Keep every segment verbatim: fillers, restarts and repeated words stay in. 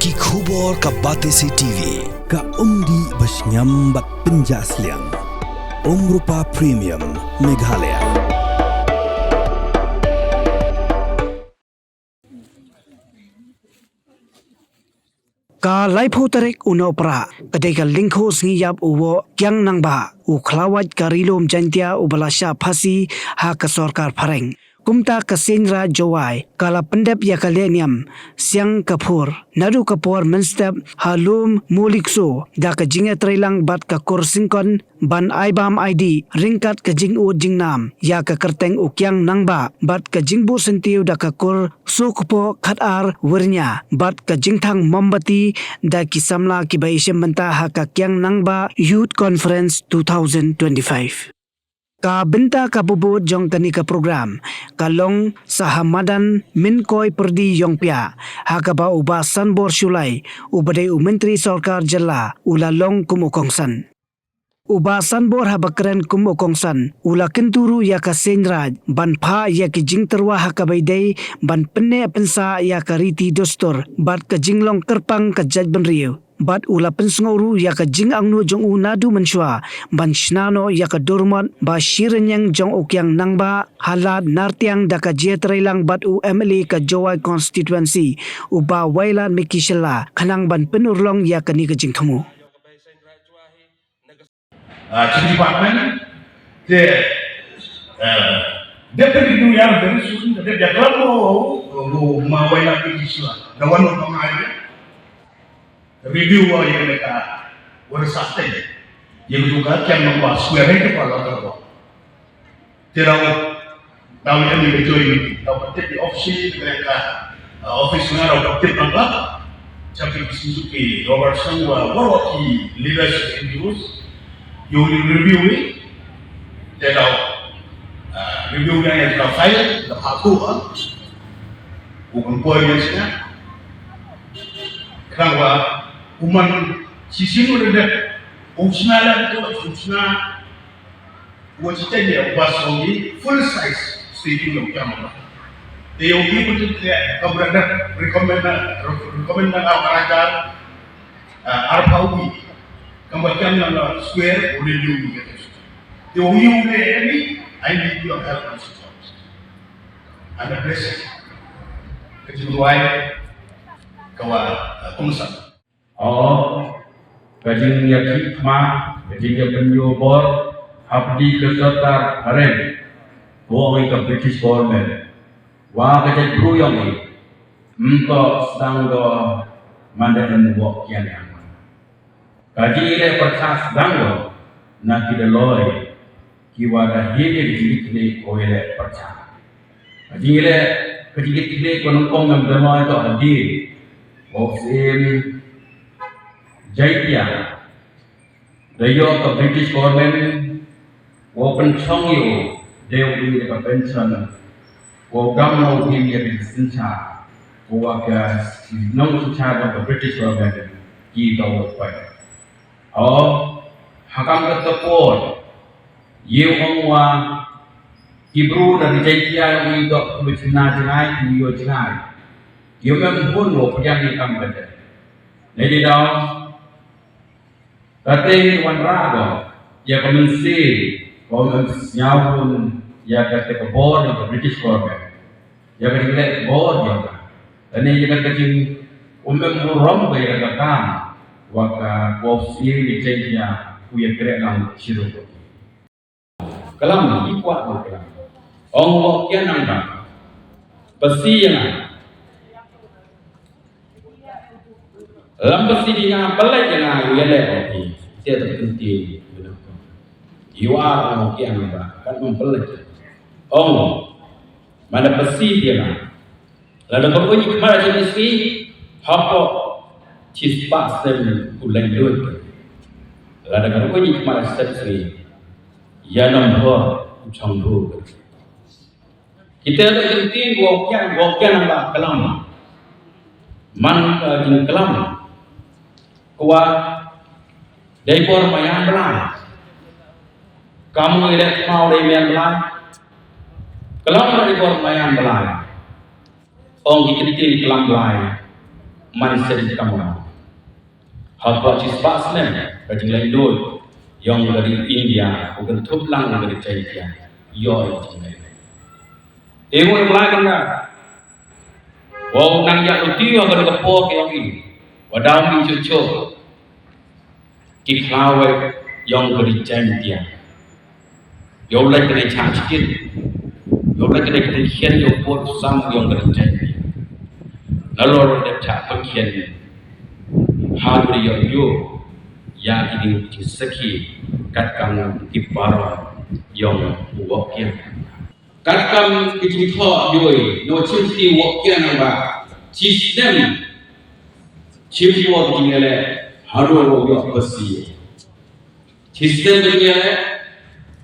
Ki khubor ka Batesi T V, ka umdih ba shngiam bad pynjah sliang. Umrupa Premium, Meghalaya. Ka laiphew tarik u Nohprah, ka dei ka lyngkhuh sngi ïap u Woh Kiang Nangbah, u khlawait ka Ri Lum Jaiñtia uba la shah phasi ha ka sorkar phareng. Kumta ka Seiñ Raij Jowai ka la pyndep ïa ka lehniam siang ka phur naduh ka por mynstep ha lum Mulikso da ka jingïatreilang bad ka kur syngkon ban ai bam ai dih ryngkat ka jingud jingnam ïa ka kyrteng u Kiang Nangbah bad ka jingbuh syntiew da ka kur Sukpoh Khatar Wyrñia bad ka jingthang mombati da ki samla kiba ïashim bynta ha ka Kiang Nangbah Youth Conference two thousand twenty-five. Ka bynta kaba bud jong kane ka program ka long sa ha madan Mynkoi Pyrdi Iongpia, ha kaba u Bah Sanbor Shullai uba dei u Myntri Sorkar Jylla u la long kum u kongsan. U Bah Sanbor haba kren kum u kongsan u la kyntu ruh ïa ka Seiñ Raij ban phah ïa ki jingtyrwa ha kaba ïadei ban pynneh pynsah ïa ka riti dustur bad ka jinglong kyrpang ka jaitbynriew. Bad u la pynsngew ruh ïa ka jingangnud jong u naduh mynshuwa ban shna noh ïa ka durmot ba shi rynïeng jong u Kiang Nangbah ha Lad Nartiang da ka jingïatreilang bad u M L A ka Jowai Constituency, u Bah Wailadmiki Shylla, khnang ban pynurlong ïa kane ka jingthmu. Ah, chief department te, eh, deputy new year very soon, te dia kelam mo, mo, ma wai la pi sila, da wan mo ma ai. Review wa ye ka, wa sa te. Ye tu ka kian mo ba square ke pa la ka. Te raw, raw ïa ni ka join meeting, raw ka tip ïa office, ka, uh, office nga raw ka tip nang la. Chairman Suzuki, Robert Sangwa, wa wa ki leaders, N G Os, ïa u review ïa, te raw, uh, review ïa ïa ka file, the path, uh, u kan poi ïa sini. Khnang wa, u man, shisien u dep, u sna la, u sna, Wa chitai dia wa song ni full size stadium yang kiam ba. Te yogi betul dia ka brother recommend na, recommend na ka raja, ah, arphawi. Kamba kiam na square, ule yogi. Te yogi ule ni, I need your help and support. And a blessing. Kajimruai, kawa, ah, kumusan. O, ka jingïakhih khmat, ka jingïapynïoh bor, hapdeng ka sorkar phareng, ka ong ka British government. Wa ka jaitbru ïong i, ym toh sdang ko manda em wok kian yang. Ka jingïaleh pyrchah sdang ko, na ki da loi, ki wa da him ïa ka jingkitkhlieh ko ïaleh pyrchah. Ka jingïaleh, ka jingkitkhlieh ko nyngkong ngam da loi toh hadien. Wa u Syiem Jaiñtia da ïoh ka British government, wa u pynchong ïa u, dei u ïa ka pension, wa u dang u him ïa ka synshar, wa ka nongsynshar ka British government, ki da u pyn. O, ha kam kata ka por, ïa u ong wa, ki bru da ki Jaiñtia ïa u ïa u dok ki ba jngai jngai, ki ïa u jngai. Ïa u mem hun wa pdiang ïa kam kata. Lei dei daw, kata ïa u wanrah ko, ïa ka mynsiem, ko mem sñiaw hun, ïa kata ka bor, ïa ka British government. Ïa ka jingleh bor ïa ka. Lane ïa ka jing, u mem burom ka ïa ka kam. Wa ka ko Syiem Jaiñtia u ïa kreh lang shiru. Klam, i kwah ba klam. Ong wa kian nang ba. Pasi ïa nga. Lam pasi ïa nga, pala ïa nga, ïa le, okay. Sia tak tenti. Yu ar ong wa kian nang ba. Kan ong pala. Ong. Mana pasi ïa nga. Lada ka ruh ngi khmat shisngi, hapoh shispah snem u laitluid. Lada ka ruh ngi khmat shisngi, ïa nambor u chong bru. Kita da jingtieng wa kian, wa kian ba klam. Man ka jingklam. Kwah dei bor mayan Blai. Kam ngi dei kmau dei mayan Blai. Klam dei bor mayan Blai. Ong ki ktien klam Blai. Man sien ka mo. Hapoh shispah snem ka jinglaitluid yong ka ri India u kynthup lang ka ri Jaintia. Ïoh ïa ka jinglaitluid. Te u Blai kan nga. Wow, nang ïa luti wa ka por ka yong i. Wa dau mi chuchu. Ki khlaw yong ka ri Jaintia. Yow lait ka dei chah chikit. Yow lait ka dei ka dei khian yow por sam yong ka ri Jaintia. Nalor dep chah pynkhien. Ha duri yow yow. Ïa ki ding ki sakhi. Kat kam ki para yong u wok kian. Kat kam ki jingthoh yoi, no chim ti wok kian nang ba. Chi snem. Chim por ki jingele. Haduh wok yok basi. Chi snem ki jingele.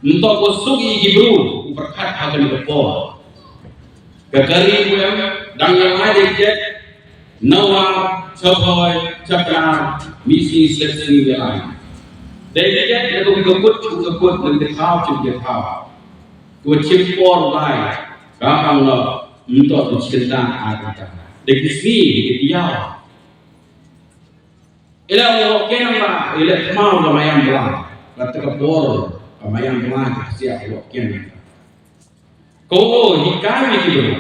Ntok ko suk i ki bru. U pyrkhat ha kani ka por. Ka kari u em. Dang yang ai dei jet. Nawa, Chawphoi, Chapnar, Misi, Slepsi, Yalai. Dei jet, na ko ka kut, ka kut, na ka thaw, chim ka thaw. Ko chim por lai, ka ang lo, ntok ko chim ta, a ta ta. Dei ki sngi, dei ki tiaw. Ila o kenang ba, ila kmau ka mayam bla. Kata ka por, ka mayam bla, ka siap o kenang. Ko o, hikai mi ki bru.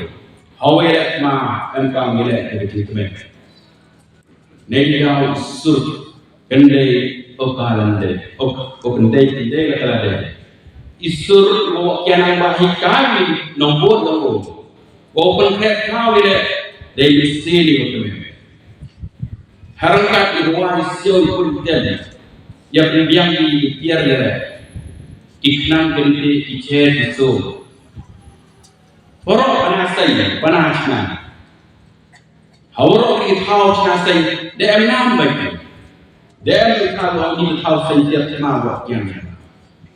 Hawe lek ma, em ka mi lek, ki bru kmen. Nei di dau sur, kendai, o ka lande, o, o kendai, kendai la ka lande. Isur, o, kianang ba hikai mi, nombor dong o. Ko pen kret kau ile, dei mesti ni ko temen. Harangkat i ruai siau i pun ten. Ia pun biang i tiar ile. I khnang kenti i che i so. Porok panasai, panasna. Haurok i thau chnasai, de em nam bai. De em i thau, i thau sai tiar tna wa kian.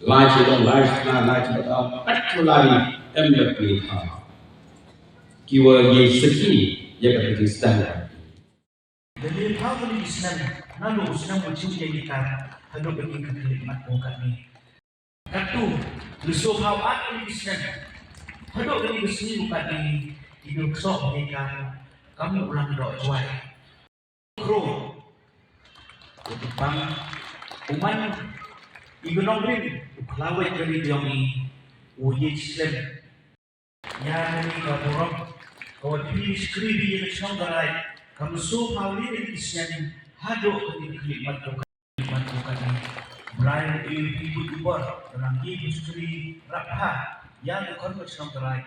Lai chi long, lai chi na, lai chi batau, kat chu lai, em bai i thau. Ki wa ye sakhi, ye ka ti stan. Dalipaw kani ki snem, naduh u snem wa chim ïa ki kar, haduh kani ka khyllipmat ko katni. Katto, lyngngoh phaw ar kani ki snem, haduh kani ka sngi ko katni, ki duk soh ïa ki kar, kam u lang doh jwai. Kro, u tepang, u man, i gunong rim, u khlawait kani biang i, u ye slem. Ïa kani ka burom, ka wat phi skri bi ïa ka shnong ka rai, ka msu phaw ri ri ki snem, haduh kani ka khyllipmat ka khyllipmat ka kani. Brai ri phi bud ubor, ka nang ki skri rap ha, ïa ka khon ka shnong ka rai.